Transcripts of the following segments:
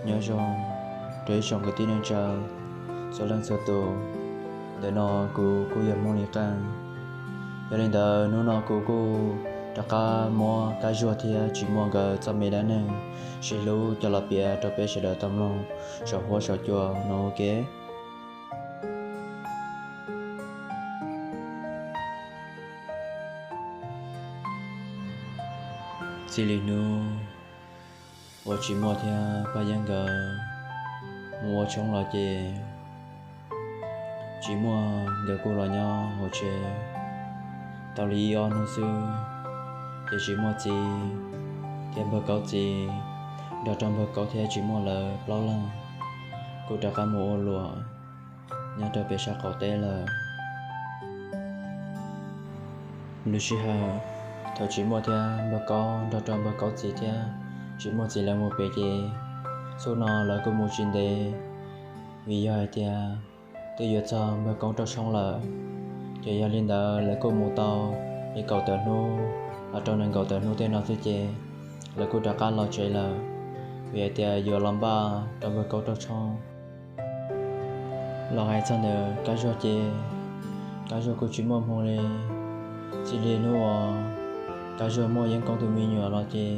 Nyob zoo rau ib tsoom kwv tij neej tsa txhua leej txhua tus, ntawm no kuv kuj yog Hmoob Lis Qeej. Yog li ntawd hnub no kuv kuj rov qab muab Kab Zuag thiab Tsis Muaj nkawd txoj me dab neeg sib hlub coj los piav rau peb sawv daws tau mloog saum huab saum cua no ua ke. Txij li hnub uas Tsis Muaj thiab Paj Yeeb nkawd mus ua tshoob los ces Tsis Muaj nkawd kuj los nyob hauv tsev tau li ib ob hnub xwb, ces Tsis Muaj txiv thiab Npawg Kaub txiv nrog rau Npawg Kaub thiab Tsis Muaj lawv plaub leeg kuj rov qab mus ua luam nyob rau pem sab qaum teb lawm. Lub sij hawm thaum Tsis Muaj thiab Npawg Kaub nrog rau Npawg Kaub txiv thiab Tsis Muaj txiv lawv mus pem ces, txhua no lawv kuj mus tsis ntev, vim yog hais tias twb yuav txog Npawg Kaub rau tshoob lawm. Ces yog li ntawd lawv kuj mus tau li kaum tawm hnub los rau nees nkaum tawm hnub tej no xwb ces lawv kuj rov qab los tsev lawm, vim hais tias yuav los npaj rau Npawg Kaub rau tshoob. Los hais txog ntawm Kab Zuag ces Kab Zuag kuj tsis muaj hmoo li. Txij li hnub uas Kab Zuag muaj Yeeb Koob tus me nyuam los ces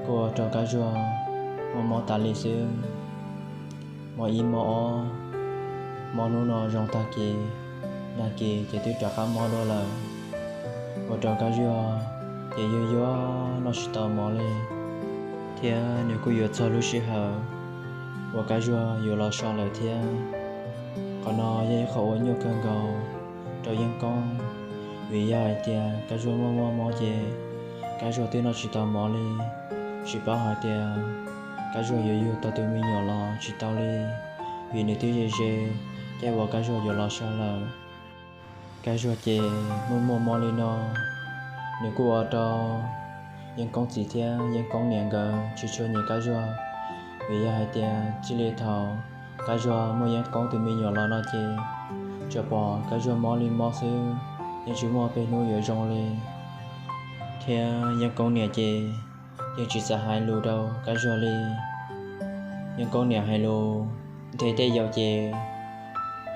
kuj ua rau Kab Zuag muaj mob tas li xwb. Mob ib mob ob, mob hnub no zoo tag kis, nag kis ces twb rov qab mob dua lawm, ua rau Kab Zuag ces yuag yuag noj tsis tau mov li, thiab nws kuj yuav txog lub sij hawm uas Kab Zuag yuav los so lawm thiab. Qhov no yog ib qho uas nyuaj kawg nkaus rau Yeeb Koob, vim yog hais tias Kab Zuag muaj muaj mob ces Kab Zuag twb noj tsis tau mov li, tsis paub hais tias Kab Zuag yuav yug tau tus me nyuam los tsis tau li, vim nws twb ze ze caij uas Kab Zuag yuav los so lawm. Kab Zuag ces muaj muaj mob li no, nws kuj ua rau Yeeb Koob txiv thiab Yeeb Koob niam nkawd tsis tshua nyiam Kab Zuag, vim yog hais tias txij li thaum Kab Zuag muaj Yeeb Koob tus me nyuam los no ces tsuas pom Kab Zuag mob li mob xwb, yeej tsis muaj peb hnub yuav zoo li. Thiab Yeeb Koob niam ces yeej tsis xav hais lus rau Kab Zuag li. Yeeb Koob niam hais lus nthe tej yam ces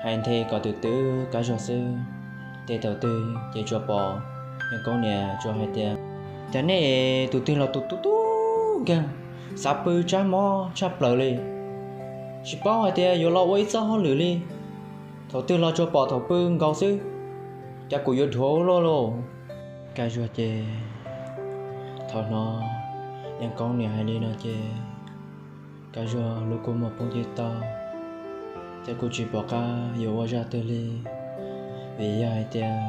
hais nthe kom twm twm Kab Zuag xwb. Tej thaum twg ces tsuas pom Yeeb Koob niam tsuas hais tias, cas nej tus twg los tus tub tub nkeeg, xav pw tsab mob tshaj plaws li, tsis paub hais tias yuav los ua ib txoj hauj lwm li. Thaum twg los tsuas pom thaum pw nkaus xwb, cas kuv yuav dhuav luaj lauj. Kab Zuag ces thaum hnov Yeeb Koob niam hais li no ces Kab Zuag lub kua muag poob cig tau, ces kuj tsis pom qab yuav ua zaj twg li. Vim yog hais tias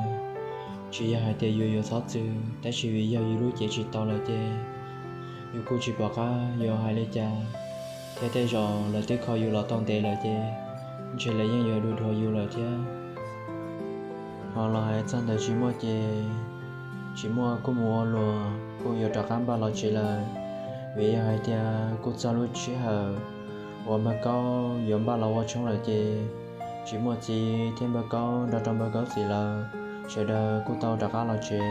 tsis yog hais tias yus yuav txhob txwm, tab sis vim yog yus lub cev tsis tau lawm ces yus kuj tsis pom qab yuav hais li cas, thiab tej zaum lawv twb kho yus los tau ntev lawm ces ntshe lawv yeej yuav dhuav dhuav yus lawm thiab. Ho los hais txog ntawm Tsis Muaj ces Tsis Muaj kuj mus ua luam kuj yuav rov qab npaj los tsev lawm, vim yog hais tias kuj txog lub sij hawm uas Npawg Kaub yuav npaj los ua tshoob lawm ces Tsis Muaj txiv thiab Npawg Kaub nrog rau Npawg Kaub txiv lawv sawv daws kuj tau rov qab los tsev.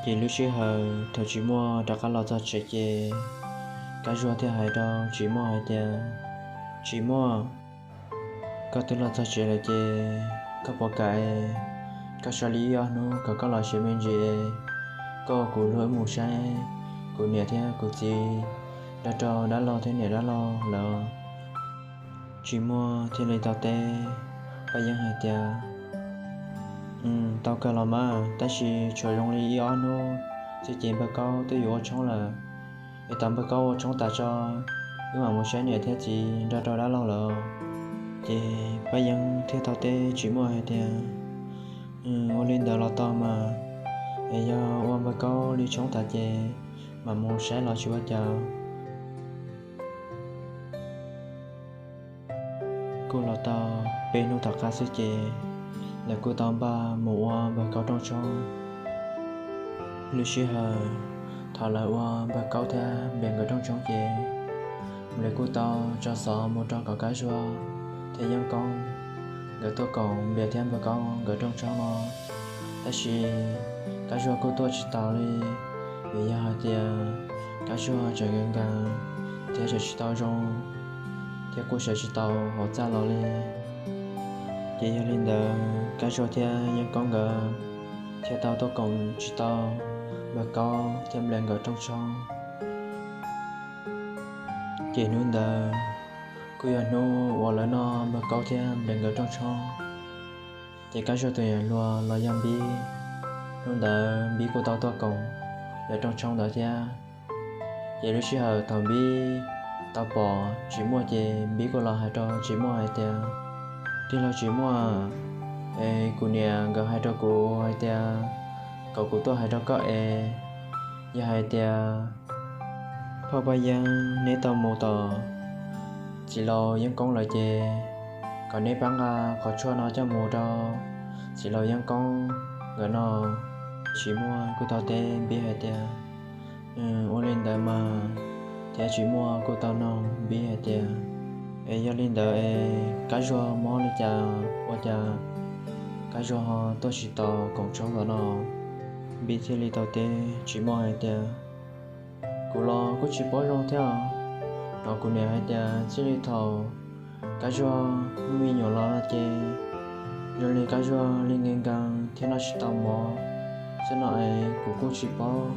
Ces lub sij hawm thaum Tsis Muaj rov qab los txog tsev ces Kab Zuag thiaj hais rau Tsis Muaj hais tias, Tsis Muaj, koj twb los txog tsev lawm ces koj puas kam es koj so li ib ob hnub kom koj los siav me ntsis es koj ua kuv luag wb mus saib kuv niam thiab kuv txiv nrog rau dab laug thiab niam dab laug lawm. Tsis Muaj thiaj li tau teb Paj Yeeb hais tias, Tau kawg los mas, tab sis tshuav zoo li ib ob hnub xwb ces Npawg Kaub twb yuav ua tshoob lawm, es tos Npawg Kaub ua tshoob tas tso wb mam mus saib niam thiab txiv nrog rau dab laug lawm. Ces Paj Yeeb thiaj tau teb Tsis Muaj hais tias, Ua li ntawd los tau mas, es yog ua npawg Kaub li tshoob tas ces mam mus saib los tsis ua cas. Kuj los tau peb hnub tom qab xwb ces lawv kuj tau npaj mus ua npawg Kaub rooj tshoob. Lub sij hawm thaum lawv ua npawg Kaub thiab Nplias nkawd rooj tshoob ces Nplias kuj tau tso xov mus rau kom Kab Zuag thiab Yeeb Koob nkawd tuaj koom Nplias thiab npawg Kaub nkawd rooj tshoob no. Tab sis Kab Zuag kuj tuaj tsis taus li, vim yog hais tias Kab Zuag tseem nkees nkees thiab sawv tsis tau zoo, thiab kuj sawv tsis tau hauv txaj los li. Ces yog li ntawd Kab Zuag thiab Yeeb Koob nkawd thiaj tau tuaj koom tsis tau npawg Kaub thiab Nplias nkawd rooj tshoob. Ces hnub ntawd kuj yog hnub uas lawv noj npawg Kaub thiab Nplias nkawd rooj tshoob. Ces Kab Zuag tus niam hluas los yog Npib, hnub ntawd Npib kuj tau tuaj koom lawv rooj tshoob ntawd thiab. Ces lub sij hawm thaum Npib tau pom Tsis Muaj ces Npib kuj los hais rau Tsis Muaj hais tias, Tij laug Tsis Muaj, es kuv niam nkawd hais rau kuv hais tias kom kuv tuaj hais rau koj es, yog hais tias phauj Paj Yeeb neb tau mus tom txiv laus Yeeb Koob lawm ces kom neb pab nqa qhov tshuaj no coj mus rau txiv laus Yeeb Koob nkawd no. Tsis Muaj kuj tau teb Npib hais tias, Ua li ntawd mas. Thiab Tsis Muaj kuj tau nug Npib hais tias, Es yog li ntawd es Kab Zuag mob li cas ua cas Kab Zuag ho tuaj tsis tau koom tshoob ntawm no? Npib thiaj li tau teb Tsis Muaj hais tias, Kuv los kuj tsis paub zoo thiab os. Hnov kuv niam hais tias txij li thaum Kab Zuag muaj me nyuam los no ces zoo li Kab Zuag li nkees nkees thiab noj tsis tau mov xwb no es kuv kuj tsis paub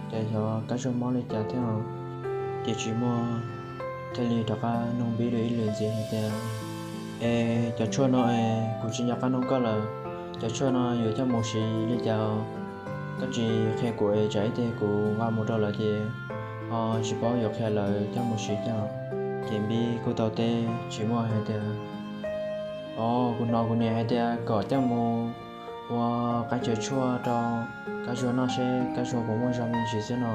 tias xyov Kab Zuag mob li cas thiab os. Ces Tsis Muaj thiaj li rov qab nug Npib dua ib lwm ntxiv hais tias, Es cov tshuaj no es kuv tsis nco qab nug koj lawm, cov tshuaj no yuav coj mus siv li cas? Koj tsis qhia kuv es tsam ib teg kuv nqa mus rau lawv ces ho tsis paub yuav qhia lawv coj mus siv cas. Ces Npib kuj tau teb Tsis Muaj hais tias, Os, kuv hnov kuv niam hais tias kom coj mus ua qaib tsaws tshuaj rau Kab Zuag noj seb Kab Zuag puas muaj zog me ntsis xwb no.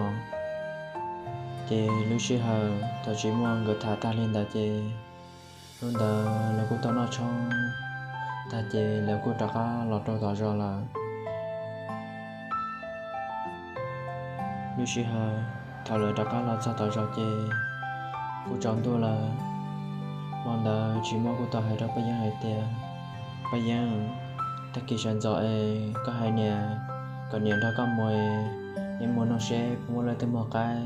Ces lub sij hawm thaum Tsis Muaj nkawd tham tag li ntawd ces hnub ntawd lawv kuj tau noj tshoob tag ces lawv kuj rov qab los rau tom zos lawm. Lub sij hawm thaum lawv rov qab los txog tom zos ces kuj tsaus ntuj lawm. Hmo ntawd Tsis Muaj kuj tau hais rau Paj Yeeb hais tias, Paj Yeeb, tag kis sawv ntxov es koj hais niam kom niam nrog koj mus es neb mus nug seb puas muaj leej twg muag qaib,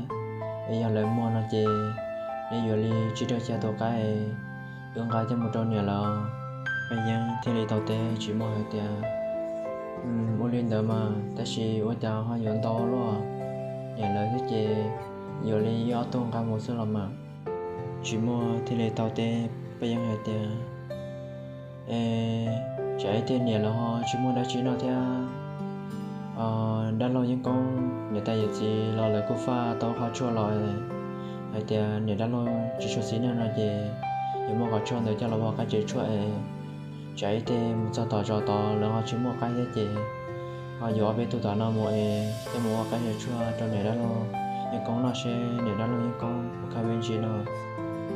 es yog lawv muag no ces neb yuav li tsib rau xya tus qaib es wb nqa coj mus rau niam lawv. Paj Yeeb thiaj li tau teb Tsis Muaj hais tias, Ua li ntawd mas, tab sis ua cas ho yuav ntau luaj, niam lawv thiab ces yuav li ib ob tug nqa mus xwb los mas. Tsis Muaj thiaj li tau teb Paj Yeeb hais tias, Es tsam ib teg niam lawv ho tsis muaj dab tsi noj thiab, dab laug Yeeb Koob niam tais yawm txiv los lawv kuj faj tau qhov tshuaj los hais tias niam dab laug tsis tshua xis neej no ces yuav muab qhov tshuaj ntawd coj los ua qaib tsaws tshuaj es tsam ib teg mus txog tom zos tod lawv ho tsis muaj qaib thiab ces ho yuav ob peb tug tom no mus es coj mus ua qaib tsaws tshuaj rau niam dab laug Yeeb Koob noj seb niam dab laug Yeeb Koob puas kaj me ntsis no.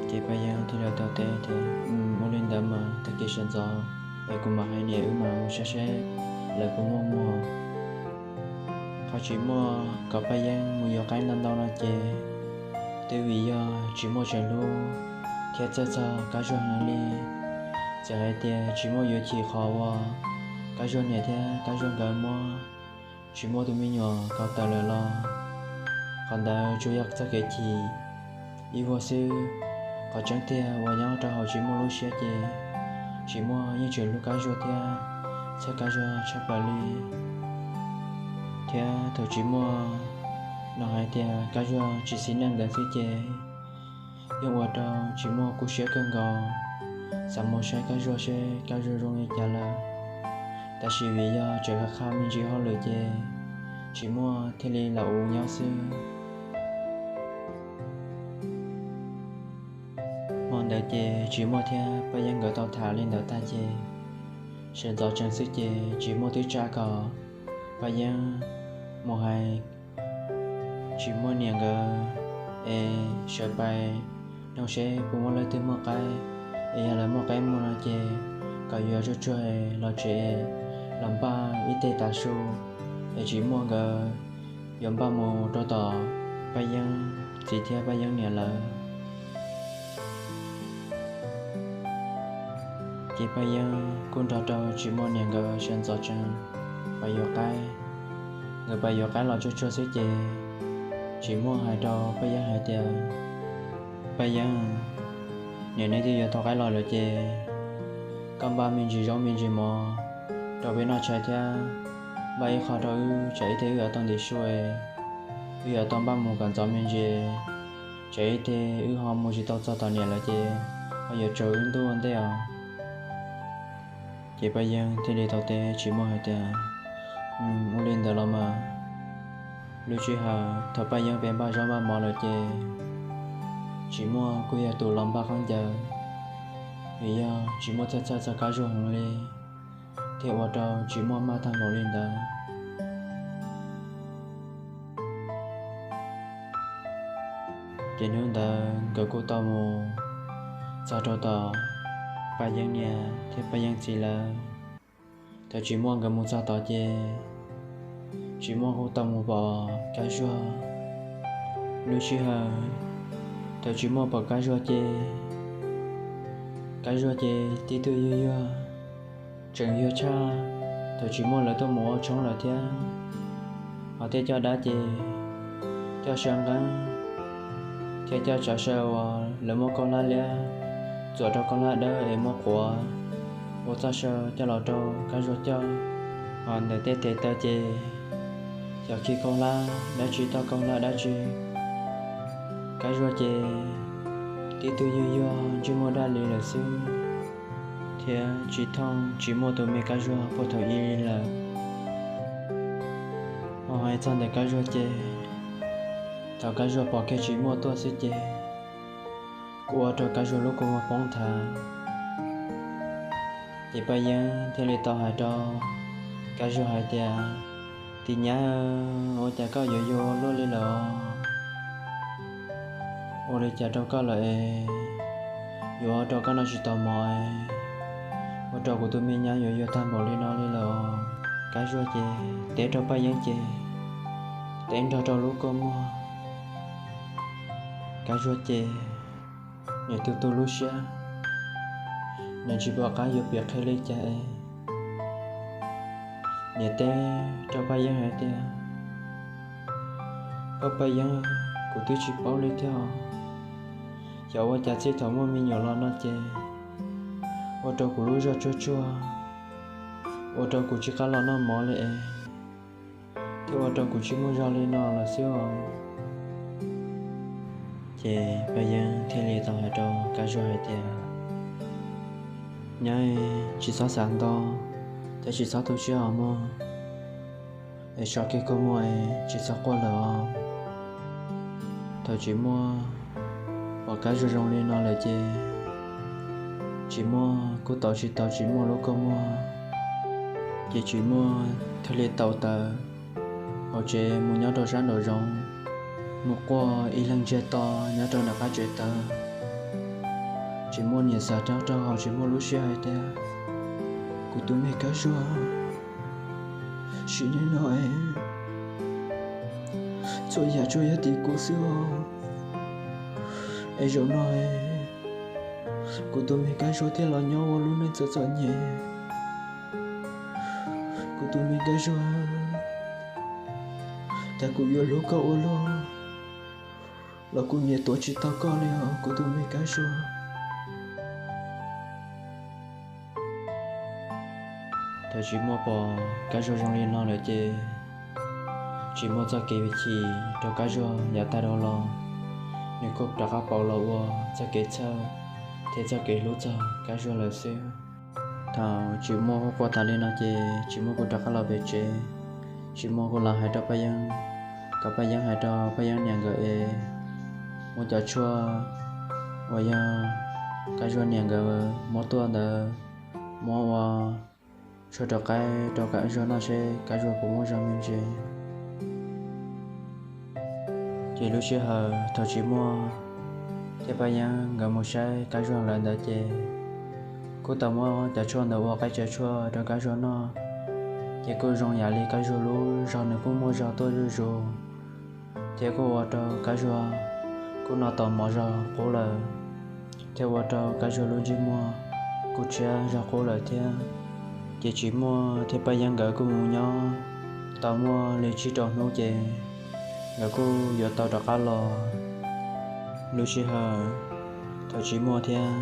Ces Paj Yeeb thiaj li tau teb tias, Ua li ntawd mas tag kis sawv ntxov es kuv mam hais niam wb mam mus saib seb lawv puas muaj muag. Qhov Tsis Muaj kom Paj Yeeb mus yuav qaib ntau ntau no ces twb vim yog Tsis Muaj tseem hlub thiab txawj txog Kab Zuag heev li. Txawm hais tias Tsis Muaj yuav chim qhov uas Kab Zuag niam thiab Kab Zuag nkawd muab Tsis Muaj tus me nyuam kaus tawm lawm los qhov ntawd tsuas yog txoj kev chim ib vuag xwb. Qhov tseeb tiag uas nyob rau hauv Tsis Muaj lub siab ces Tsis Muaj yeej tseem hlub Kab Zuag thiab txhawj Kab Zuag tshaj plaws li. Thiab thaum Tsis Muaj hnov hais tias Kab Zuag tsis xis neej ntawd xwb ces yeej ua rau Tsis Muaj kub siab kawg nkaus, xav mus saib Kab Zuag seb Kab Zuag zoo li cas lawm. Tab sis vim yog tseem qhaj qha me ntsis hauj lwm ces Tsis Muaj thiaj li lam ua nyob xwb. ntawd ces Tsis Muaj thiab Paj Yeeb nkawd tau tham li ntawd tag ces sawv ntxov tsees xwb ces Tsis Muaj twb tsa kom Paj Yeeb mus hais Tsis Muaj niam nkawd es sawv pais nug seb puas muaj leej twg muaj qaib, es yog lawv muaj qaib muag no ces kom yuav tsuag tsuag los tsev los npaj ib teg tav su es Tsis Muaj nkawd yuav npaj mus rau tom Paj Yeeb txiv thiab Paj Yeeb niam lawv. Ces Paj Yeeb kuj nrog rau Tsis Muaj niam nkawd sawv ntxov tsees pais yuav qaib. Nkawd pais yuav qaib los tsuag tsuag xwb ces Tsis Muaj hais rau Paj Yeeb hais tias, Paj Yeeb, niam neb twb yuav tau qaib los lawm ces koj npaj me ntsis zaub me ntsis mov rau peb noj tshais thiab npaj ib qho rau wb tsam ib teg wb yuav tau ntim su, wb yuav tau npaj mus kom ntxov me ntsis, tsam ib teg wb ho mus tsis tau txog tom niam lawm ces ho yuav tsaus wb ntuj ua ntej os. Ces Paj Yeeb thiaj li tau teb Tsis Muaj hais tias, Ua li ntawd los mas. Lub sij hawm thaum Paj Yeeb pem npaj zaub npaj mov lawm ces Tsis Muaj kuj yog tus los npaj khaub ncaws, vim yog Tsis Muaj txhawj txhawj txog Kab Zuag heev li thiaj ua rau Tsis Muaj maj tag npaum li ntawd. Ces hnub ntawd nkawd kuj tau mus txog rau tom Paj Yeeb niam thiab Paj Yeeb txiv lawv. Thaum Tsis Muaj nkawd mus txog tod ces Tsis Muaj kuj tau mus pom Kab Zuag. Lub sij hawm thaum Tsis Muaj pom Kab Zuag ces Kab Zuag ces tib tug yuag yuag, tseem yuag tshaj thaum Tsis Muaj lawv tuaj mus ua tshoob lawm thiab. Ho thiaj coj dab ces coj saw nqeeb thiab coj tsav saw uas lawv muab kauj hlab liab txuam rau kauj hlab dawb es muab quav ua txoj saw coj los rau Kab Zuag coj. Ho ntawm tej tes taw ces xyov khi kauj hlab dab tsi toj kauj hlab dab tsi. Kab Zuag ces tib tug yuag yuag ntsej muag daj li lawm xwb, thiab tsis thooj Tsis Muaj tus me Kab Zuag puag thaum ub li lawm. Ho hais txog ntawm Kab Zuag ces thaum Kab Zuag pom kiag Tsis Muaj tuaj xwb ces kuj ua rau Kab Zuag lub kua muag poob nthav. Ces Paj Yeeb thiaj li tau hais rau Kab Zuag hais tias, Tis nyab, ua cas koj yuav yuag luaj li lawm? Ua li cas rau koj lawm es yuav ua rau koj noj tsis tau mov, ua rau kuv tus me nyab yuav yuag tag npaum li no li lawm? Kab Zuag ces teb rau Paj Yeeb ces teb nrog rau lub kua muag. Kab Zuag ces nws tu tu lub siab, nws tsis pom qab yuav piav qhia li cas es nws teb rau Paj Yeeb hais tias, Paj, Paj Yeeb, kuv twb tsis paub li thiab os. Xyov ua cas txij thaum muaj me nyuam los no ces ua rau kuv lub zog tsuag tsuag, ua rau kuv tsis qab los noj mov li es, thiab ua rau kuv tsis muaj zog li no lawm xwb os. Ces Paj Yeeb thiaj li tau hais rau Kab Zuag hais tias, Nyab, tsis txhob xav ntau, thiab tsis txhob tu siab os mog, es so kiag kua muag es tsis txhob quaj lawm os. Thaum Tsis Muaj pom Kab Zuag zoo li no lawm ces Tsis Muaj kuj tau tsis tau Tsis Muaj lub kua muag, ces Tsis Muaj thiaj li tau tawm hauv tsev mus nyob rau sab nraum zoov, mus quaj ib leeg ntsiag to nyob rau nram qab tsev tawg. Tsis Muaj niaj xav rau rau hauv Tsis Muaj lub siab hais tias, Kuv tus me Kab Zuag, sim neej no es txhua yam tsuas yog tim kuv xwb os. Es zaum no es kuv tus me Kab Zuag thiaj los nyob ua lub neej txom txom nyem. Kuv tus me Kab Zuag, cas kuv yuav hlub koj ua luaj los kuv nyiam tuav tsis tau koj li os kuv tus me Kab Zuag. Thaum Tsis Muaj pom Kab Zuag zoo li no lawm ces Tsis Muaj txoj kev chim rau Kab Zuag yav tag dhau los, nws kuj rov qab pauv los ua txoj kev txhawj thiab txoj kev hlub txog Kab Zuag lawm xwb. Thaum Tsis Muaj quaj quaj tas li no ces Tsis Muaj kuj rov qab los pem tsev. Tsis Muaj kuj los hais rau Paj Yeeb, kom Paj Yeeb hais rau Paj Yeeb niam nkawd es muab cov tshuaj uas yog Kab Zuag niam nkawd muab tuaj ntawd, muab ua tshuaj rau qaib rau Kab Zuag noj seb Kab Zuag puas muaj zog me ntsis. Ces lub sij hawm thaum Tsis Muaj thiab Paj Yeeb nkawd mus saib Kab Zuag lawm ntawd ces kuj tau muab cov tshuaj ntawd ua qaib tsaws tshuaj rau Kab Zuag noj. Ces kuj zoo yam li Kab Zuag lub zog nws kuj muaj zog tuaj zuj zus, thiab kuj ua rau Kab Zuag kuj noj tau mov zog qub lawm, thiab ua rau Kab Zuag lub ntsej muag kuj tshiab zog qub lawm thiab. Ces Tsis Muaj thiab Paj Yeeb nkawd kuj mus nyob tau muaj li tsib rau hnub ces nkawd kuj yuav tau rov qab los. Lub sij hawm thaum Tsis Muaj thiab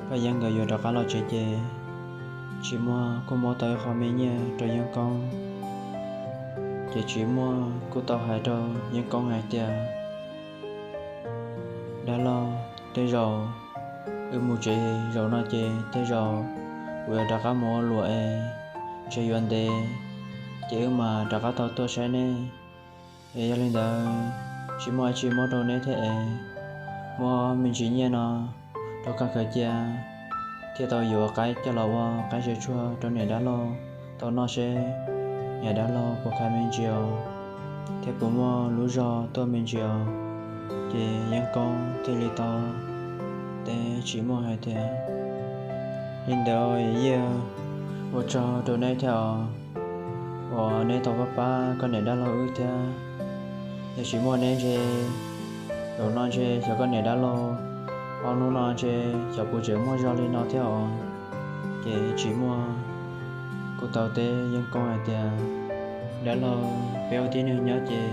Paj Yeeb nkawd yuav rov qab los tsev ces Tsis Muaj kuj muab tau ib qho me nyiaj rau Yeeb Koob. Ces Tsis Muaj kuj tau hais rau Yeeb Koob hais tias, Dab laug, tej zaum wb mus tsev zaum no ces tej zaum kuv yuav rov qab mus ua luam es ntshe yuav ntev, ces wb mam rov qab tau tuaj saib neb. Es yog li ntawd, tsis muaj dab tsi muab rau neb thiab es muab me ntsis nyiaj no rau koj khaws cia, thiaj tau yuav qaib coj los ua qaib tsaws tshuaj rau niam dab laug tau noj seb niam dab laug puas khav me ntsis os, thiab puas muaj lub zog tuaj me ntsis os. Ces Yeeb Koob thiaj li tau teb Tsis Muaj hais tias, Li ntawd Yeeb, ua tsaug rau neb thiab os, uas neb tau pab pab koj niam dab laug wb thiab. Yog tsis muaj neb ntshe zaum no ntshe xyov koj niam dab laug ob hnub no ntshe xyov puas tseem muaj zog li no thiab os. Ces Tsis Muaj kuj tau teb Yeeb Koob hais tias, Dab laug, peb ua tib neeg nyob ces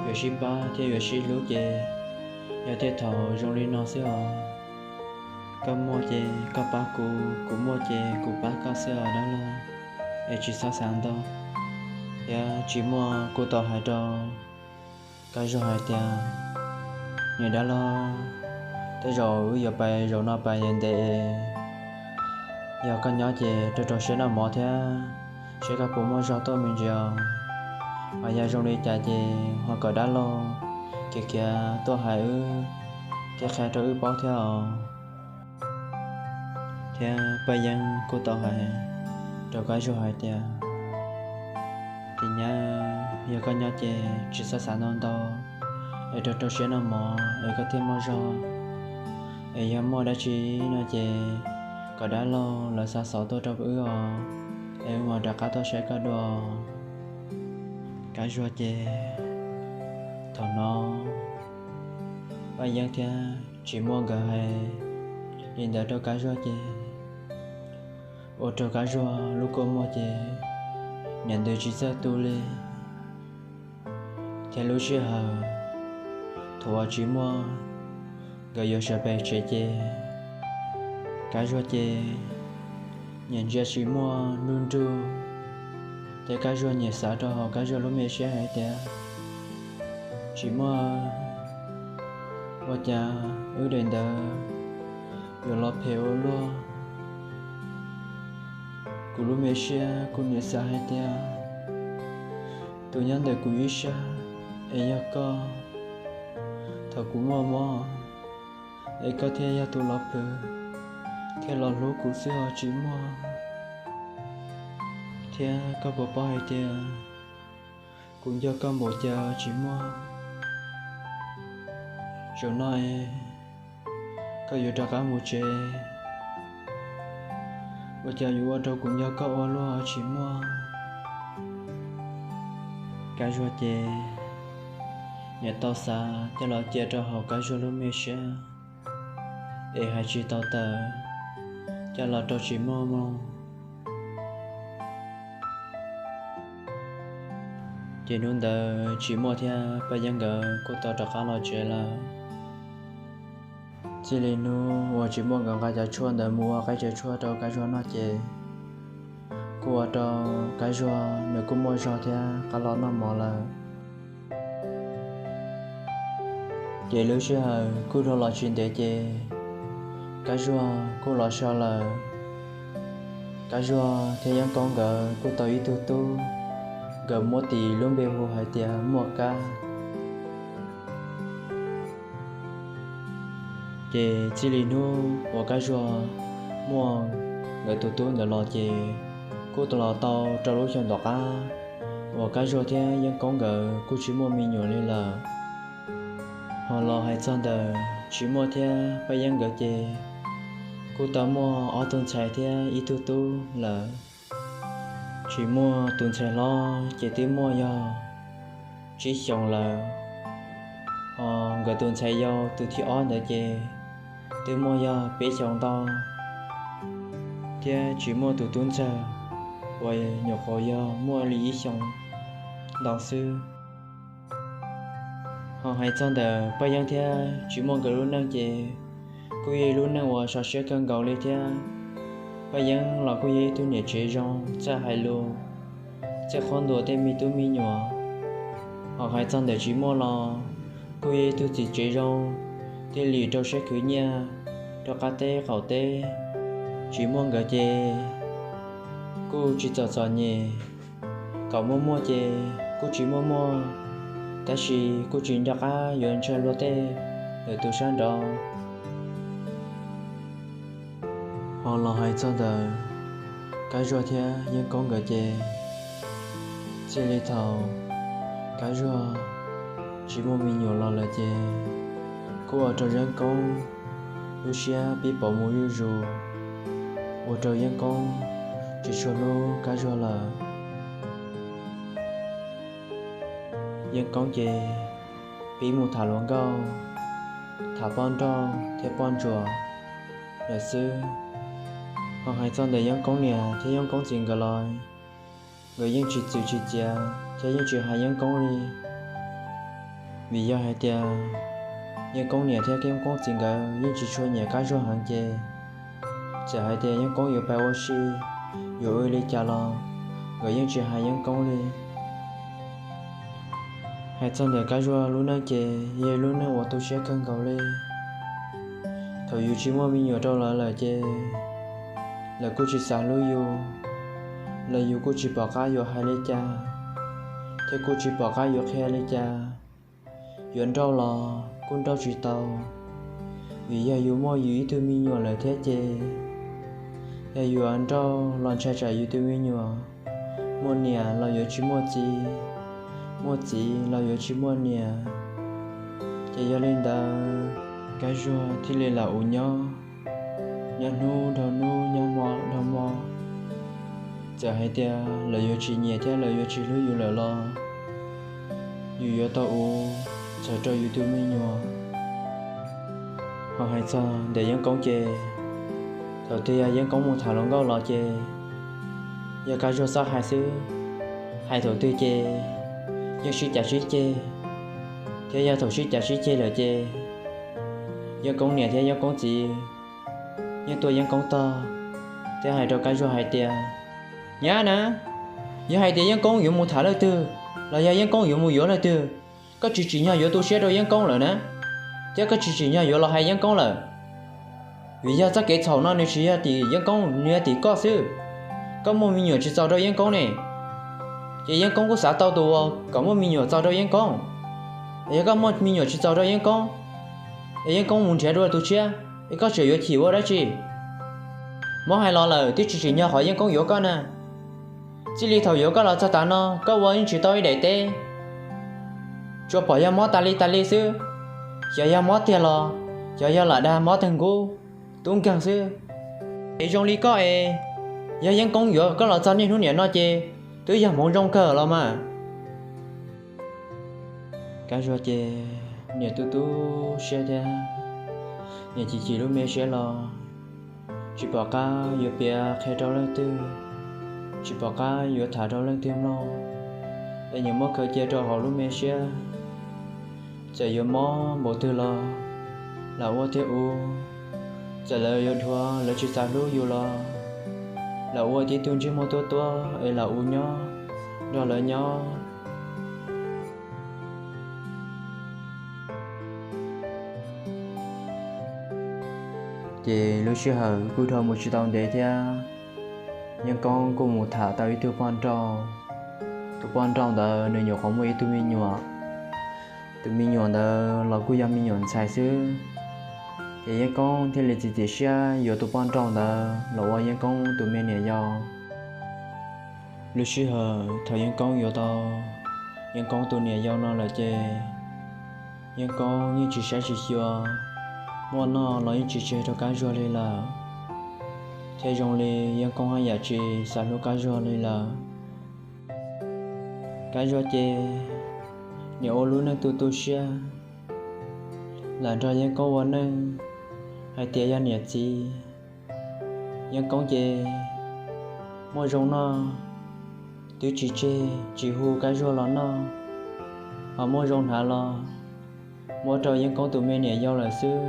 yuav sib pab thiab yuav sib hlub ces yog tej thaum zoo li no xwb os. Koj muaj ces koj pab kuv, kuv muaj ces kuv pab koj xwb os dab laug, es tsis txhob xav ntau. Thiab Tsis Muaj kuj tau hais rau Kab Zuag hais tias, Niam dab laug, tej zaum wb yuav pais zaum no pais ntev ntev es yog koj nyob ces rau rau siab noj mov thiab, seb koj puas muaj zog tuaj me ntsis os. Hos yog zoo li cas ces ho kom dab laug khiav khiav tuaj hais wb thiab qhia rau wb paub thiab os. Thiab Paj Yeeb kuj tau hais rau Kab Zuag hais tias, Tij nyab, yog koj nyob ces tsis txhob xav ntau ntau, es rau rau siab noj mov es koj thiaj muaj zog. Es yog muaj dab tsi no ces kom dab laug lawv xa xov tuaj rau wb os, es wb mam rov qab tuaj saib koj dua. Kab Zuag ces thaum no Paj Yeeb thiab Tsis Muaj nkawd hais li ntawd rau Kab Zuag ces ua rau Kab Zuag lub kua muag ces niam ntws tsis txawj tu li. Thiab lub sij hawm thaum uas Tsis Muaj nkawd yuav sawv pem tsev ces Kab Zuag ces nyiam ntsia Tsis Muaj nruj nruj, thiab Kab Zuag nyiam xav rau hauv Kab Zuag lub me siab hais tias, Tsis Muaj, ua cas wb daim ntawd yuav los phem ua luaj? Kuv lub me siab kuv niam xav hais tias tus nyob ntawm kuv ib sab es yog koj. Thaum kuv muaj mob es koj thiaj yog tus los phem thiab los hlub kuv xwb os Tsis Muaj. Thiab koj puas paub hais tias kuv nco koj npaum cas Tsis Muaj? Zaum no es koj yuav rov qab mus tsev, ua cas yuav ua rau kuv nco koj ua luaj Tsis Muaj? Kab Zuag ces niam tau xav coj los cia rau hauv Kab Zuag lub me siab es hais tsis tau tawm coj los rau Tsis Muaj mloog. Ces hnub ntawd Tsis Muaj thiab Paj Yeeb nkawd kuj tau rov qab los tsev lawm. Txij li hnub uas Tsis Muaj nkawd nqa cov tshuaj ntawd mus ua qaib tsaws tshuaj rau Kab Zuag noj ces kuj ua rau Kab Zuag nws kuj muaj zog thiab qab los noj mov lawm. Ces lub sij hawm kuj dhau los tsis ntev ces Kab Zuag kuj los so lawm. Kab Zuag thiab Yeeb Koob nkawd kuj tau ib tug tub, nkawd muab tis lub npe hu hais tias Muaj Kab. Ces txij li hnub uas Kab Zuag muaj nkawd tus tub ntawd los ces kuj los tau rau lub xyoo tom qab uas Kab Zuag thiab Yeeb Koob nkawd kuj tsis muaj me nyuam li lawm. Ho los hais txog ntawm Tsis Muaj thiab Paj Yeeb nkawd ces kuj tau muaj ob tug ntxhais thiab ib tug tub lawm. Tsis Muaj tus ntxhais hlob ces twb muaj yog tsib xyoos lawm, ho nkawd tus ntxhais yau tus thib ob ntawd ces twb muaj yog peb xyoos ntau, thiab Tsis Muaj tus tub ntxawg uas nyuam qhuav yog muaj li ib xyoos ntau xwb. Ho hais txog ntawm Paj Yeeb thiab Tsis Muaj nkawd lub neej ces kuj yog ib lub neej uas sov siab kawg nkaus li thiab. Paj Yeeb los kuj yog ib tug niam tsev zoo, txawj hais lus, txawj qhuab ntuas tej me tub me nyuam. Ho hais txog ntawm Tsis Muaj los kuj yog ib tug txiv tsev zoo, thiaj li rau siab khwv nyiaj rau qab teb qaum teb. Tsis Muaj nkawd ces kuj tsis txom txom nyem, kom muaj muaj ces kuj tsis muaj muaj, tab sis kuj tsis nco qab yuav ntshai luag tej lawm tus sab nraud. Ho los hais txog ntawm Kab Zuag thiab Yeeb Koob nkawd ces txij li thaum Kab Zuag tsis muaj me nyuam los lawm ces kuj ua rau Yeeb Koob lub siab pib pauv mus zuj zus, ua rau Yeeb Koob tsis tshua hlub Kab Zuag lawm. Yeeb Koob ces pib mus tham hluas nkauj, tham poj nrauj thiab poj ntsuam lawm xwb. Ho hais txog ntawm Yeeb Koob niam thiab Yeeb Koob txiv nkawd los nkawd yeej tsis txwv tsis txiav thiab yeej tsis hais Yeeb Koob li. Vim yog hais tias Yeeb Koob niam thiab Yeeb Koob txiv nkawd yeej tsis tshua nyiam Kab Zuag heev ces txawm hais tias Yeeb Koob yuav pab ua si, yuav ua li cas los nkawd yeej tsis hais Yeeb Koob li. Hais txog ntawm Kab Zuag lub neej ces yog lub neej uas tu siab kawg nkaus li. Thaum yus tsis muaj me nyuam rau lawv lawm ces lawv kuj tsis xav hlub yus, los yus kuj tsis pom qab yuav hais li cas, thiab kuj tsis pom qab yuav qhia li cas. Yuav nrauj los kuj nrauj tsis tau, vim yog yus muaj yus ib tug me nyuam lawm thiab ces yog yuav nrauj los ntshai tsam yus tus me nyuam muaj niam los yuav tsis muaj txiv, muaj txiv los yuav tsis muaj niam. Ces yog li ntawd, Kab Zuag thiaj li lam ua nyob, nyob hnub dhau hnub, nyob hmo dhau hmo. Txawm hais tias lawv yuav tsis nyiam thiab lawv yuav tsis hlub yus lawm los yus yuav tau ua txhawm rau yus tus me nyuam. Ho hais txog ntawm Yeeb Koob ces thaum twg yog Yeeb Koob mus tham hluas nkauj los ces yog Kab Zuag txhob hais xwb. Hais thaum twg ces yeej sib cav sib ceg, thiab yog thaum sib cav sib ceg lawm ces Yeeb Koob niam thiab Yeeb Koob txiv yeej tuaj Yeeb Koob tog thiab hais rau Kab Zuag hais tias, Nyab na, yog hais tias Yeeb Koob yuav mus tham leej twg los yog Yeeb Koob yuav mus yuav leej twg, koj tsis tsim nyog yuav tu siab rau Yeeb Koob lawm na, thiab koj tsis tsim nyog yuav los hais Yeeb Koob lawm. Vim yog txoj kev txhaum no nws tsis yog tim Yeeb Koob, nws yog tim koj xwb. Koj muaj me nyuam tsis txaus rau Yeeb Koob ne, ces Yeeb Koob kuj xav tau tus uas kom muaj me nyuam txaus rau Yeeb Koob. Yog koj muaj me nyuam tsis txaus rau Yeeb Koob, es Yeeb Koob mus nrhiav dua tus tshiab, es koj tseem yuav chim ua dab tsi? Mob hais los lawm twb tsis tsim nyog qhov Yeeb Koob yuav koj na. Txij li thaum yuav koj los txog tav no koj ua yeej tsis tau ib daim teb, tsuas pom yog mob tas li tas li xwb. Xyov yog mob tiag los xyov yog lam dag mob tawg nkub, tub nkeeg xwb. Es zoo li koj es, yog Yeeb Koob yuav koj los txog niaj hnub niam no ces twb yog hmoov zoo kawg los mas. Kab Zuag ces niam tu tu siab thiab, niam chim chim lub me siab los tsis pom qab yuav piav qhia rau leej twg, tsis pom qab yuav tham rau leej twg mloog, es nyiam muab khaws cia rau hauv lub me siab. Txawm yuav mob npaum twg los lam ua thiab ua, txawm lawv yuav dhuav lawv tsis xav hlub yus los lam ua tib tug ntsej muag tuab tuab es lam ua nyob nrog lawv nyob. Ces lub sij hawm kuj dhau mus tsis tau ntev thiab, Yeeb Koob kuj mus tham tau ib tug poj nrauj. Tus poj nrauj ntawd nws nyuam qhuav muaj ib tug me nyuam, tus me nyuam ntawd los kuj yog me nyuam ntxhais xwb. Ces Yeeb Koob thiaj li txiav txim siab yuav tus poj nrauj ntawd los ua Yeeb Koob tus me niam yau. Lub sij hawm thaum Yeeb Koob yuav tau Yeeb Koob tus niam yau no lawm ces Yeeb Koob yeej tsis saib tsis xyuas, muaj noj los yeej tsis tseg rau Kab Zuag li lawm, thiab zoo li Yeeb Koob haj yam tsis xav hlub Kab Zuag li lawm. Kab Zuag ces niam ua lub neej tu tu siab, lam nrog Yeeb Koob ua neej hais tias yog niam txiv. Yeeb Koob ces muaj zoo noj twb tsis tseg, tsis hu Kab Zuag los noj, ho muaj zoo hnav los muab rau Yeeb Koob tus me niam yau lawm xwb.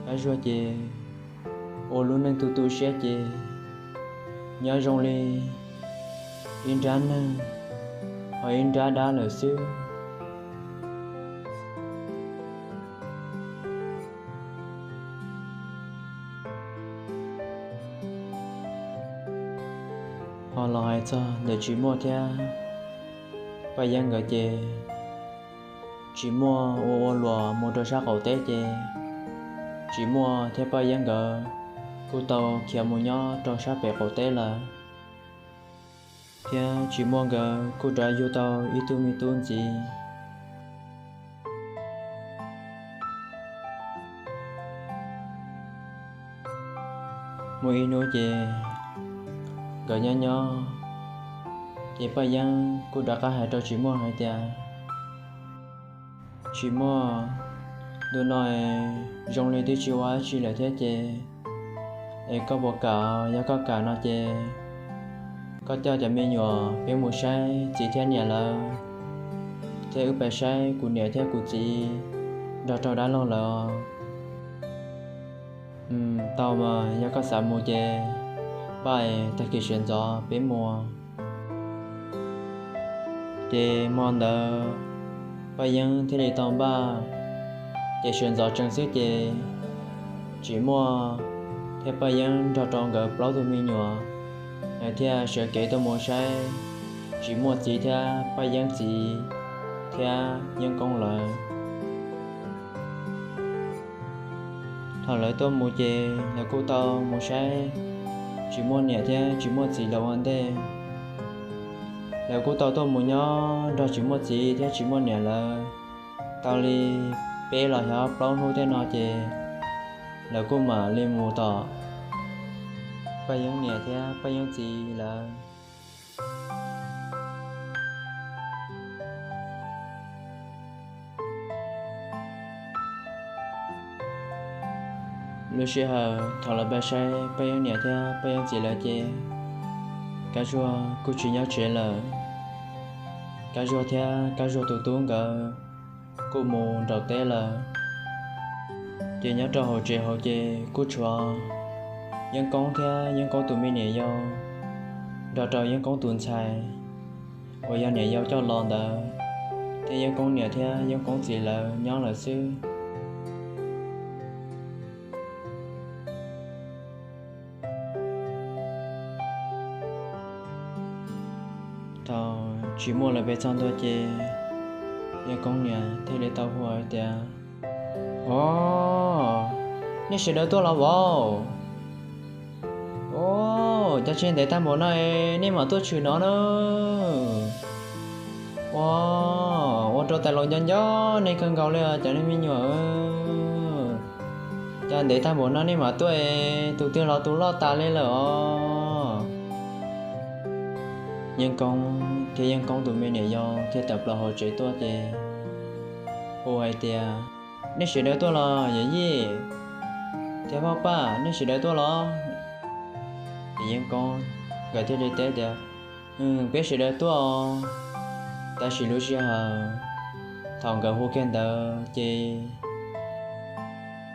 Kab Zuag ces ua lub neej tu tu siab ces nyob zoo li ib nrab neeg ho ib nrab dab lawm xwb. Ho los hais txog ntawm Tsis Muaj thiab Paj Yeeb nkawd ces Tsis Muaj ua ua luam mus rau sab qaum teb ces Tsis Muaj thiab Paj Yeeb nkawd kuj tau khiav mus nyob rau sab pem qaum teb lawm, thiab Tsis Muaj nkawd kuj rov yug tau ib tug me tub ntxiv. Muaj ib hnub ces nkawd nyob nyob ces Paj Yeeb kuj rov qab hais rau Tsis Muaj hais tias, Tsis Muaj, ntu no zoo li twb tsis ua dab tsi lawm thiab ces es koj puas kam? Yog koj kam no ces koj coj cov me nyuam peb mus saib txiv thiab niam lawv, thiab wb pais saib kuv niam thiab kuv txiv nrog rau dab laug lawv. Tau mas, yog koj xav mus ces npaj es tag kis sawv ntxov peb mus. Ces hmo ntawd Paj Yeeb thiaj li tau npaj, ces sawv ntxov tsees xwb ces Tsis Muaj thiab Paj Yeeb nrog rau nkawd plaub tug me nyuam, lawv thiaj sawv kev tuaj mus saib Tsis Muaj txiv thiab Paj Yeeb txiv thiab Yeeb Koob lawv. Thaum lawv tuaj mus ces lawv kuj tau mus saib Tsis Muaj niam thiab Tsis Muaj txiv lawv ua ntej. Lawv kuj tau tuaj mus nyob nrog Tsis Muaj txiv thiab Tsis Muaj niam lawv tau li peb los yog plaub hnub tej no ces lawv kuj mam li mus tom Paj Yeeb niam thiab Paj Yeeb txiv lawv. Lub sij hawm thaum lawv pais saib Paj Yeeb niam thiab Paj Yeeb txiv lawv ces Kab Zuag kuj tsis nyob tsev lawm. Kab Zuag thiab Kab Zuag tus tub nkawd kuj mus nraum teb lawm. Ces nyob rau hauv tsev hauv ces kuj tshuav Yeeb Koob thiab Yeeb Koob tus me niam yau nrog rau Yeeb Koob tus ntxhais uas yog niam yau coj los ntawd, thiab Yeeb Koob niam thiab Yeeb Koob txiv lawv nyob lawm xwb. Thaum Tsis Muaj lawv pem txog ntua ces Yeeb Koob niam thiaj li tau hu hais tias, Au, nej sawv daws tuaj los vauv? Au, cas tsis ntev tag npaum no nej mam tuaj tshwm no na? Ua, ua rau tais laus nco nco nej kawg nkaus li os cov nej me nyuam. Cas ntev tag npaum no nej mam tuaj, tus twg los tus loj tas li lawm os. Yeeb Koob thiab Yeeb Koob tus me niam yau thiaj tawm plaws hauv tsev tuaj ces hu hais tias, Nej sawv daws tuaj los yawm yij thiab phauj Paj, nej sawv daws tuaj los? Ces Yeeb Koob nkawd thiaj li teb tias, Peb sawv daws tuaj os. Tab sis lub sij hawm thaum nkawd hu kiag ntawd ces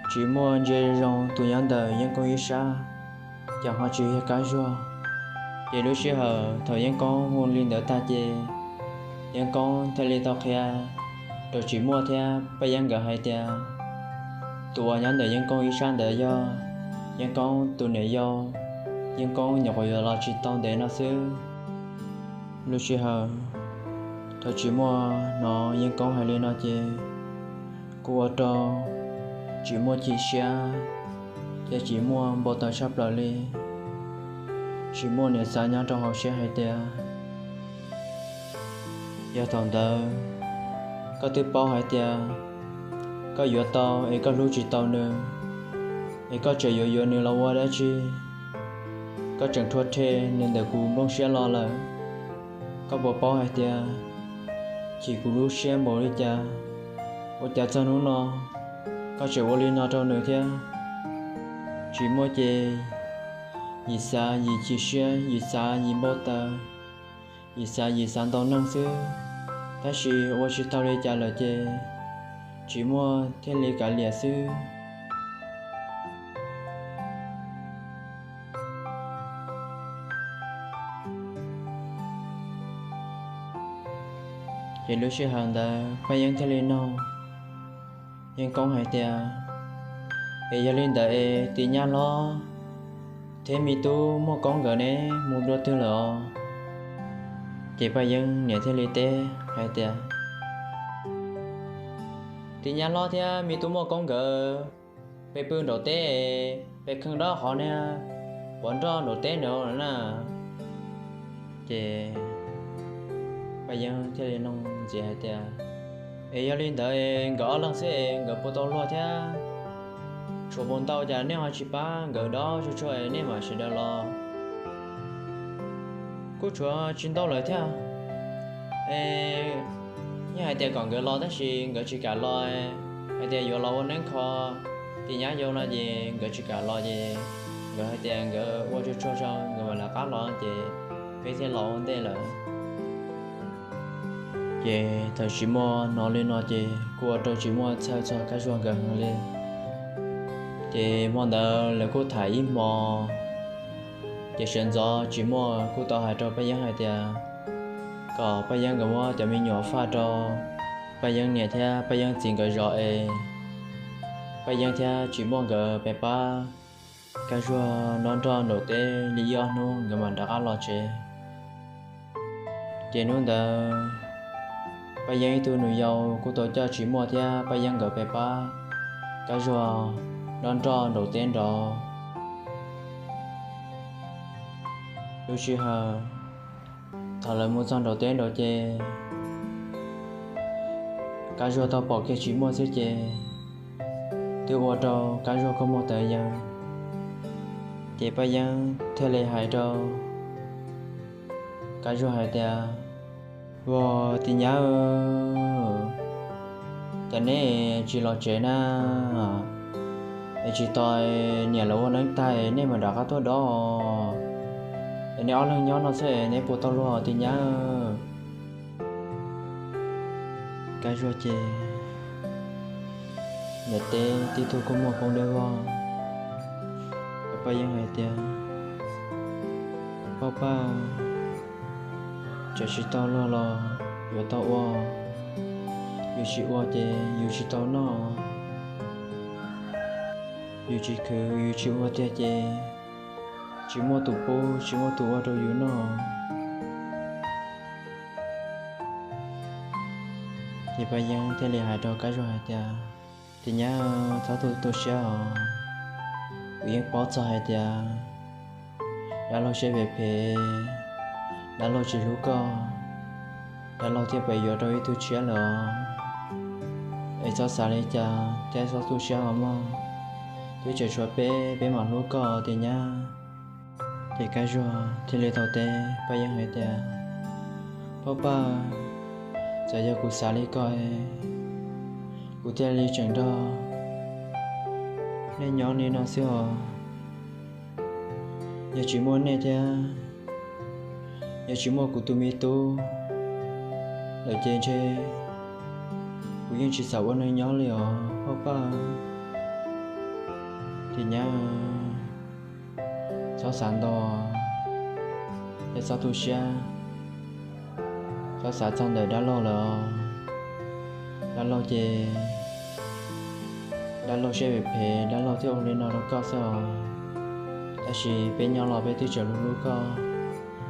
Tsis Muaj ntsia zoo tus nyob ntawm Yeeb Koob ib sab, ces ho tsis yog Kab Zuag. Ces lub sij hawm thaum Yeeb Koob hu li ntawd tag ces Yeeb Koob thiaj li tau qhia rau Tsis Muaj thiab Paj Yeeb nkawd hais tias, Tus uas nyob ntawm Yeeb Koob ib sab ntawd yog Yeeb Koob tus niam yau, Yeeb Koob nyuam qhuav yuav los tsis tau ntev no xwb. Lub sij hawm thaum Tsis Muaj hnov Yeeb Koob hais li no ces kuj ua rau tsis muaj chim siab, thiab tsis muaj npau taws tshaj plaws li. Tsis muaj niam xav nyob rau hauv siab hais tias, yog thaum ntawd koj twb paub hais tias koj yuav tau es koj hlub tsis tau nws, es koj tseem yuav yuav nws los ua dab tsi? Koj tseem rhuav rhe nws ntawm kuv nplooj siab los lawm. Koj puas paub hais tias chim kuv lub siab npaum li cas? Ua cas txog hnub no koj tseem ua li no rau nws thiab? Tsis muaj ces yim xav yim chim siab, yim xav yim npau taws, yim xav yim xav ntau neeg xwb, tab sis ua tsis tau li cas lawm ces tsis muaj thiaj li kav liam xwb. Ces lub sij hawm ntawd Paj Yeeb thiaj li nug Yeej Koob hais tias, es yog li ntawd es Tis Nyab Hlob thiab me tub Muaj Koob nkawd ne mus dua twg lawm os? Ces Paj Yeeb niam thiaj li teb hais tias, Tis Nyab Hlob thiab me tub Muaj Koob nkawd, peb pw nraum teb, peb kheej dob qhov niag quav nroj nraum teb nraud na. Ces Paj Yeeb thiaj li nug ntxiv hais tias, es yog li ntawd nkawd ob leeg xwb es nkawd puas tau luag thiab? Tshuav puas ntau cas nej ho tsis pab nkawd dob tsuag tsuag es nej mam sawv daws los? Kuj tshuav tsis ntau lawm thiab. Yeej hais tias kom nkawd los tab sis nkawd tsis kam los, hais tias yuav los ua neeb kho Tis Nyab Yau no ces nkawd tsis kam los ces nkawd hais tias nkawd ua tsuag tsuag tso nkawd mam lawv qab los ces peb thiaj los ua ntej lawm. Ces thaum Tsis Muaj hnov li no ces kuj ua rau Tsis Muaj txhawj txog Kab Zuag nkawd heev li. Ces hmo ntawd lawv kuj tham ib hmo, ces sawv ntxov Tsis Muaj kuj tau hais rau Paj Yeeb hais tias kom Paj Yeeb nkawd muab cov me nyuam faj rau Paj Yeeb niam thiab Paj Yeeb txiv nkawd zov es Paj Yeeb thiab Tsis Muaj nkawd pab Kab Zuag dob nroj nraum teb li ib ob hnub nkawd mam rov qab los tsev. Ces hnub ntawd Paj Yeeb ib tug nus yau kuj tau coj Tsis Muaj thiab Paj Yeeb nkawd pab Kab Zuag dob nroj nraum teb nraud. Lub sij hawm thaum lawv mus txog nraum teb nraud ces Kab Zuag tau pom kiag Tsis Muaj xwb ces twb ua rau Kab Zuag kua muag tawv yees. Ces Paj Yeeb thiaj li hais rau Kab Zuag hais tias, Ua, Tis Nyab, cas neb tsis los tsev na? Es tsis tos niam lawv ua neeb tag nej mam rov qab tuaj dob, es neb ob leeg nyob no xwb neb puas tau luag Tis Nyab? Kab Zuag ces ntawm teb tib tug kua muag poob dawb vog. Paj Yeeb hais tias, Paj Paj, txawm tsis tau luag los yuav tau ua, yus tsis ua ces yus tsis tau noj, yus tsis khwv yus tsis ua tiag ces tsis muaj tus pub tsis muaj tus ua rau yus noj. Ces Paj Yeeb thiaj li hais rau Kab Zuag hais tias, Tis Nyab, txhob tu tu siab os. Kuv yeej paub txog hais tias dab laug siab phem phem, dab laug tsis hlub koj, dab laug thiaj pem yuav rau ib tug tshiab lawm os. Es txhob xav li cas thiab txhob tu siab os mog. Twb tseem tshuav peb, peb mam hlub koj Tis Nyab. Ces Kab Zuag thiaj li tau teb Paj Yeeb hais tias, Paj Paj, txawm yog kuv xav li ko, kuv thiaj li tseem nrog nej nyob li no xwb os. Yog tsis muaj nej thiab yog tsis muaj kuv tus me tub lawm ces ntshe kuv yeej tsis xav ua neeg nyob li os Paj Paj. Tis Nyab, txhob xav ntau, thiab txhob tu siab, txhob xav txog ntawm dab laug lawm. Dab laug ces dab laug siab phem phem, dab laug thiaj ua li no rau koj xwb os. Tab sis peb nyob los peb twb tseem hlub hlub koj,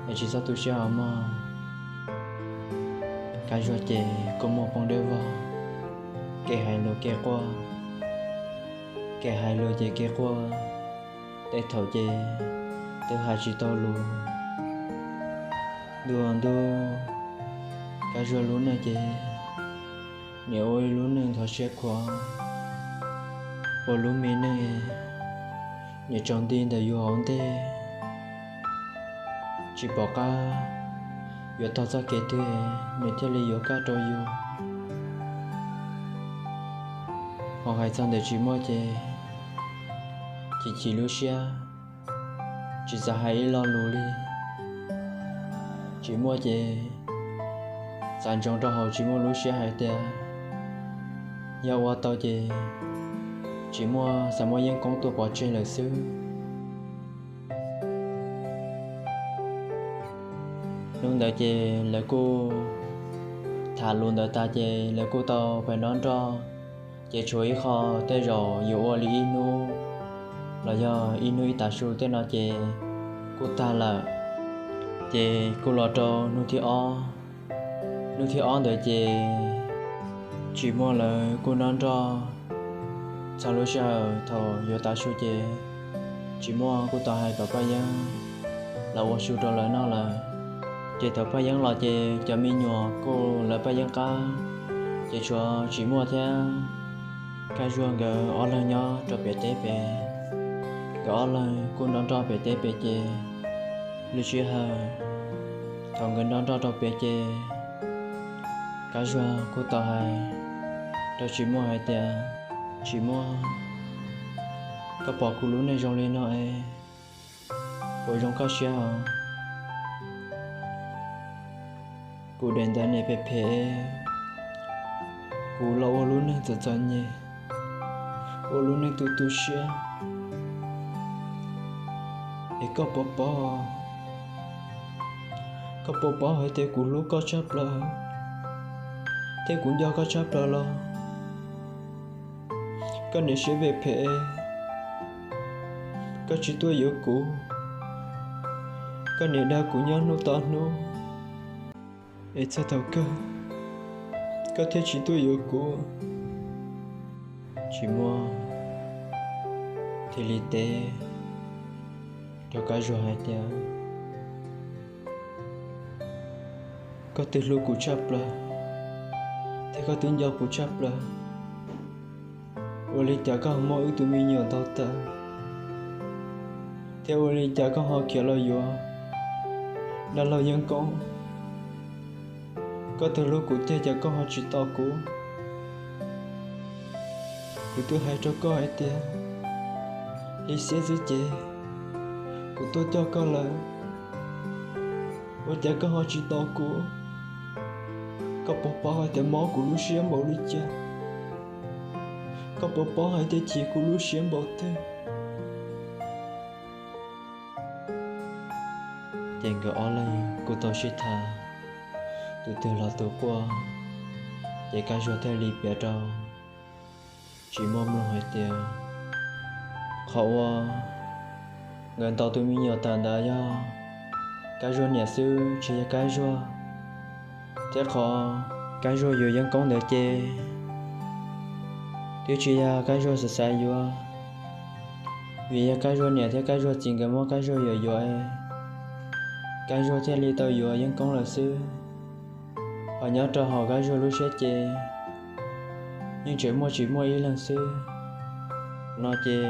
es tsis txhob tu siab os mog. Kab Zuag ces kua muag poob dawb vog, kev hais lus kev quaj. Kev hais lus ces kev quaj, tej thaum ces twb hais tsis tau lus. Ntu ntu, Kab Zuag lub neej ces nws ua ib lub neej ntxhov siab khuav, ua lub me neej nws tsaus nti ntawm yus hauv ntej, tsis pom qab yuav taug txoj kev twg nws thiaj li yuav kaj rau yus. Ho hais txog ntawm Tsis Muaj ces chim chim lub siab, tsis xav hais ib lo lus li. Tsis Muaj ces xav ntsoov rau hauv Tsis Muaj lub siab hais tias yog ua tau ces Tsis Muaj xav muab Yeeb Koob tua pov tseg lawm xwb. Hnub ntawd ces lawv kuj tham lus ntawd tas ces lawv kuj tau pais noj nroj. Ces tshuav ib qho tej zaum yuav ua li ib hnub los yog ib hnub ib tav su tej no ces kuj tag lawm. Ces kuj los rau hnub thib ob. Hnub thib ob ntawd ces Tsis Muaj lawv kuj noj nroj txog lub sij hawm thaum yuav tav su ces Tsis Muaj kuj tau hais kom Paj Yeeb los ua su rau lawv noj lawm. Ces thaum Paj Yeeb los ces cov me nyuam kuj lawv Paj Yeeb qab, ces tshuav Tsis Muaj thiab Kab Zuag nkawd ob leeg nyob rau pem teb pem. Nkawd ob leeg kuj nrog nrog pem teb pem ces lub sij hawm thaum nkawd nrog nrog rau pem ces Kab Zuag kuj tau hais rau Tsis Muaj hais tias, Tsis Muaj, koj pom kuv lub neej zoo li no es puas zoo koj siab os? Kuv daim ntawv niam phem phem, kuv los ua lub neej txom txom nyem, ua lub neej tu tu siab, es koj puas paub, koj puas paub hais tias kuv hlub koj tshaj plaws, thiab kuv nco koj tshaj plaws los koj niam siab phem phem, koj tsis tuaj yuav kuv, koj niam dag kuv nyob hnub tod hnub, es txog thaum kawg koj thiaj tsis tuaj yuav kuv. Tsis Muaj thiaj li teb rau Kab Zuag hais tias, koj twb hlub kuv tshaj plaws, thiab koj twb nco kuv tshaj plaws, ua li cas koj ho muab wb tus me nyuam ntaus tawm, thiab ua li cas koj ho khiav los yuav dab laug Yeeb Koob? Koj twb hlub kuv tiag cas koj ho tsis tos kuv? Kuv twb hais rau koj hais tias, li xiab xwb ces kuv tuaj coj koj lawm, ua cas koj ho tsis tos kuv? Koj puas paub hais tias mob kuv lub siab npaum li cas? Koj puas paub hais tias chim kuv lub siab npaum twg? Ces nkawd ob leeg kuj tau sib tham, tus twg los tus quaj. Ces Kab Zuag thiaj li piav rau Tsis Muaj mloog hais tias, qhov uas nkawd ntaus tus me nyuam tawm ntawd yog Kab Zuag niam xwb tsis yog Kab Zuag, thiab qhov Kab Zuag yuav Yeeb Koob ntawd ces twb tsis yog Kab Zuag xav xav yuav, vim yog Kab Zuag niam thiab Kab Zuag txiv nkawd muab Kab Zuag yuam yuav, Kab Zuag thiaj li tau yuav Yeeb Koob lawm xwb. Ho nyob rau hauv Kab Zuag lub siab ces yeej tseem muaj Tsis Muaj ib leeg xwb. No ces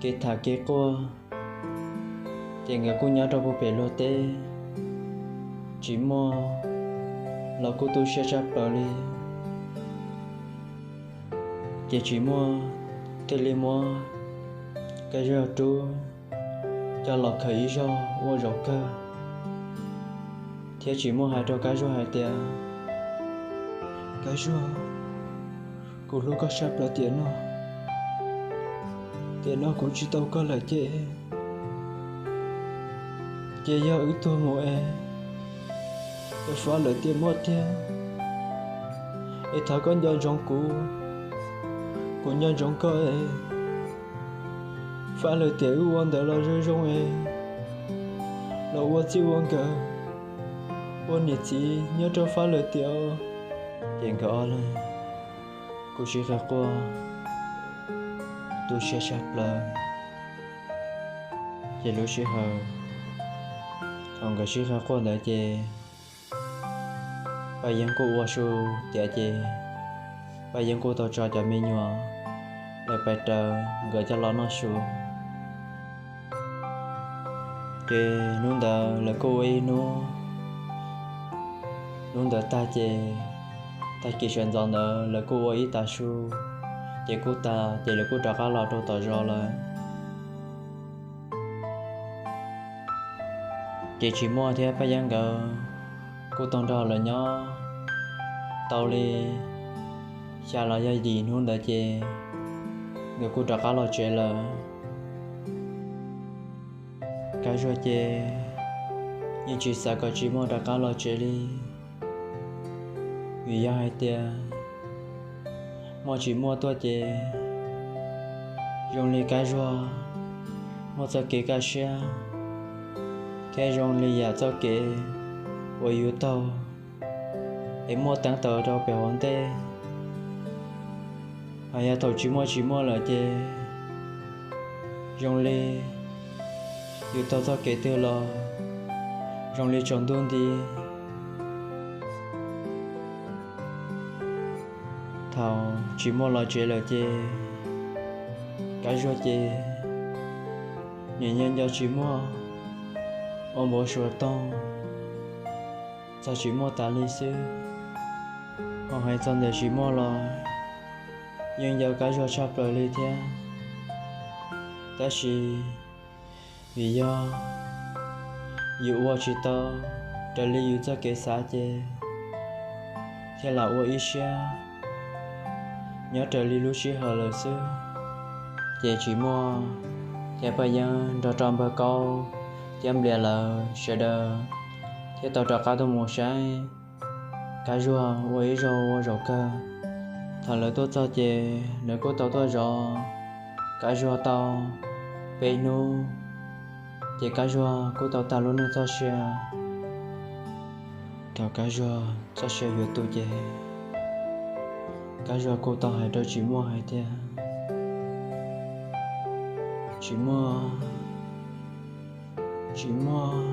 kev tham kev quaj ces nkawd kuj nyob rau puag pem luag teb, Tsis Muaj los kuj tu siab tshaj plaws li. Ces Tsis Muaj thiaj li muab Kab Zuag rub coj los khaws ib zaug ua zaum kawg, thiab Tsis Muaj hais rau Kab Zuag hais tias, Kab Zuag, kuv hlub koj tshaj plaws tiam no, tiam no kuv tsis tau koj lawm ces, ces yog wb tuag mus es, es fab lawm tiam muaj tiag, es thov koj nco ntsoov kuv, kuv nco ntsoov koj es, fab lawm tiam wb ua ntawd los zoo zoo es, los ua txij ua nkawm, ua niam txiv nyob rau fab lawm tiam. Ces nkawd ob leeg kuj sib qawm quaj, tu siab tshaj plaws. Ces lub sij hawm thaum nkawd sib qawm quaj ntawd ces Paj Yeeb kuj ua su tiav ces Paj Yeeb kuj tau tso cov me nyuam lawv pais raws nkawd coj los noj su. Ces hnub ntawd lawv kuj ua ib hnub, hnub ntawd tag ces tag kis sawv ntxov ntawd lawv kuj ua ib tav su, ces kuj tas ces lawv kuj rov qab los rau tom zos lawm. Ces Tsis Muaj thiab Paj Yeeb nkawd kuj tau nrog lawv nyob tau li xya los yog yim hnub ntawd ces nkawd kuj rov qab los tsev lawm. Kab Zuag ces yeej tsis xav kom Tsis Muaj rov qab los tsev li, vim yog hais tias muaj Tsis Muaj tuaj ces zoo li Kab Zuag muaj txoj kev kaj siab, thiab zoo li yam txoj kev uas yus taug es muaj teeb tawm rau pem hauv ntej. Hos yog thaum tsis muaj Tsis Muaj lawm ces zoo li yus taug txoj kev twg los zoo li tsaus ntuj nti. Thaum Tsis Muaj los tsev lawm ces Kab Zuag ces nyiam nyiam nco Tsis Muaj ua npau suav toog txog Tsis Muaj tas li xwb. Ho hais txog ntawm Tsis Muaj los yeej nco Kab Zuag tshaj plaws li thiab. Tab sis vim yog yus ua tsis tau raws li yus txoj kev xav ces thiaj lam ua ib siab nyob raws li lub sij hawm lawm xwb. Ces Tsis Muaj thiab Paj Yeeb nrog rau Npawg Kaub thiab Nplias lawv sawv daws thiaj tau rov qab tuaj mus saib Kab Zuag ua ib zaug ua zaum kawg. Thaum lawv tuaj txog ces lawv kuj tau tuaj zov Kab Zuag tau peb hnub, ces Kab Zuag kuj tau tag lub neej txoj sia. Thaum Kab Zuag txoj sia yuav tu ces Kab Zuag kuj tau hais rau Tsis Muaj hais tias, Tsis Muaj, Tsis Muaj,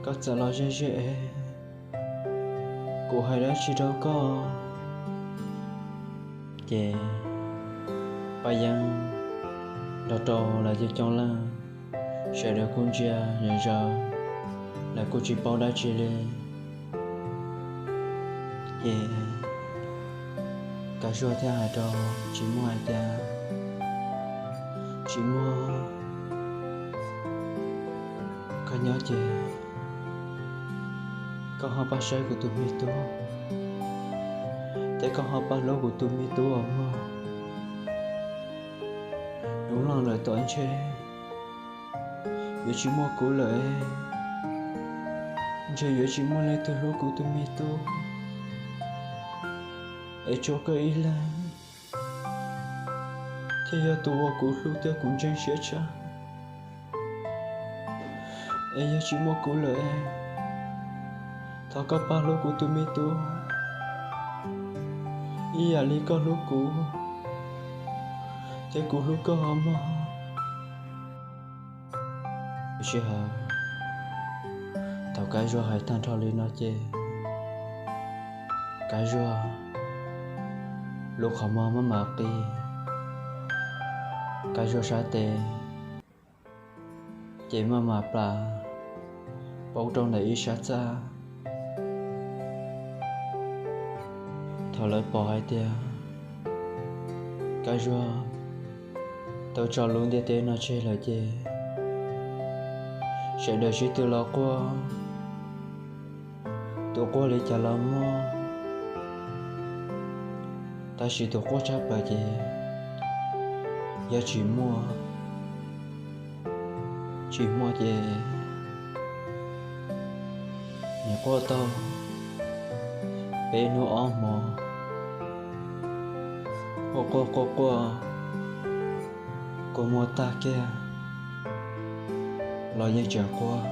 koj txawm los ze ze es kuv hais dab tsi rau koj? Ces Paj Yeeb nrog rau lawv coob coob leej sawv daws kuj ntsia zom zaws, lawv kuj tsis paub dab tsi li. Ces Kab Zuag thiaj hais rau Tsis Muaj hais tias, Tsis Muaj, koj nyob ces koj ho pab saib kuv tus me tub, thiab koj ho pab hlub kuv tus me tub os mog. Hnub no lawm tom ntshe yuav tsis muaj kuv lawm, ntshe yuav tsis muaj leej twg hlub kuv tus me tub, es tshuav koj ib leeg thiaj yog tus uas kuv hlub thiab kuv ntseeg siab tshaj. Es yog tsis muaj kuv lawm, thov koj pab hlub kuv tus me tub ib yam li koj hlub kuv, thiab kuv hlub koj os mog. Lub sij hawm thaum Kab Zuag hais tag nrho li no ces Kab Zuag lub qhov muag maj mam qi, Kab Zuag sab tes ces maj mam plam paub rau ntawm ib sab txaj. Thaum lawv pom hais tias Kab Zuag tau tso lub ntiaj teb no tseg lawm ces sawv daws sib tw los quaj. Tus quaj li cas los muaj, tab sis tus quaj tshaj plaws ces yog Tsis Muaj. Tsis Muaj ces nws quaj tau peb hnub ob hmo, quaj quaj quaj quaj, kua muag tag kiag los yeej tseem quaj.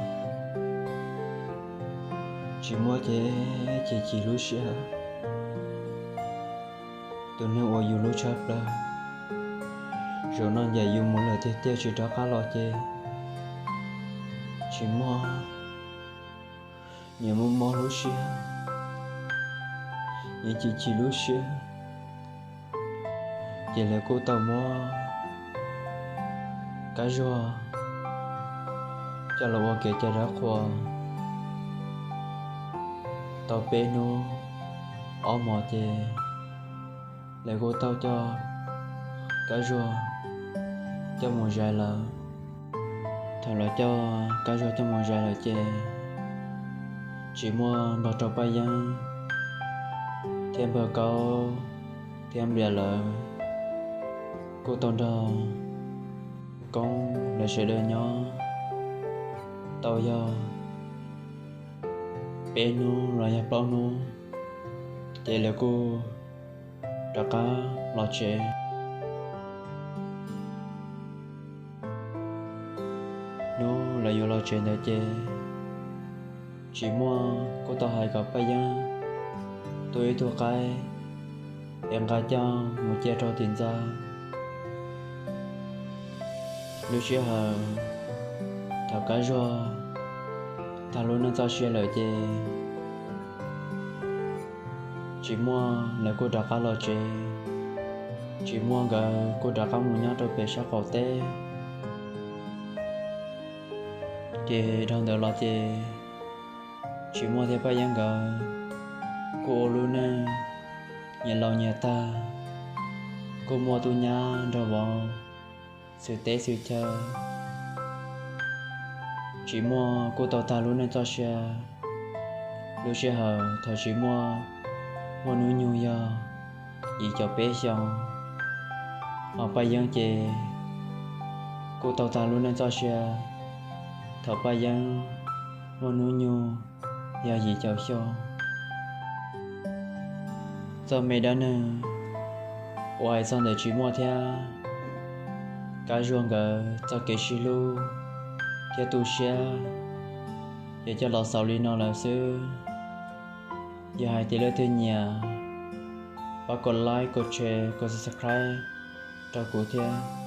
Tsis Muaj ces chim chim lub siab, tus neeg uas yus hlub tshaj plaws Zaum no ncaim yus mus lawm tiag tiag tsis rov qab los ces tsis muaj, nyias muaj mob lub siab, nyias chim chim lub siab. Ces lawv kuj tau muab Kab Zuag coj los ua kev cai dab qhuas tau peb hnub ob hmos ces lawv kuj tau coj Kab Zuag coj mus zais lawm. Thaum lawv coj Kab Zuag coj mus zais lawm ces Tsis Muaj nrog rau Paj Yeeb thiab Npawg Kaub thiab Nplias lawv kuj tau nrog Koob lawv sawv daws nyob tau yog peb hnub los yog plaub hnub, ces lawv kuj rov qab los tsev. Hnub lawv yuav los tsev ntawd ces Tsis Muaj kuj tau hais kom Paj Yeeb tu ib tug qaib es nqa coj mus cia rau tim ntxa. Lub sij hawm thaum Kab Zuag tag lub neej txoj sia lawm ces Tsis Muaj lawv kuj rov qab los tsev. Tsis Muaj nkawd kuj rov qab mus nyob rau pem sab qaum teb. Ces dhau ntawd los ces Tsis Muaj thiab Paj Yeeb nkawd kuj ua lub neej nyias laus nyias tag, kuj muaj tub nyab nrog vauv xwm teb xwm chaw. Tsis Muaj kuj tau tag lub neej txoj sia lub sij hawm thaum Tsis Muaj muaj hnub nyoog yog yim caum peb xyoos, hos Paj Yeeb ces kuj tau tag lub neej txoj sia thaum Paj Yeeb muaj hnub nyoog yog yim caum xyoo. Txoj me dab neeg uas hais txog ntawm Tsis Muaj thiab Kab Zuag nkawd txoj kev sib hlub thiab tu siab, ces coj los xaus li no lawm xwb. Yog hais tias leej twg nyiam, pab kom like, kom share, kom subscribe rau kuv thiab.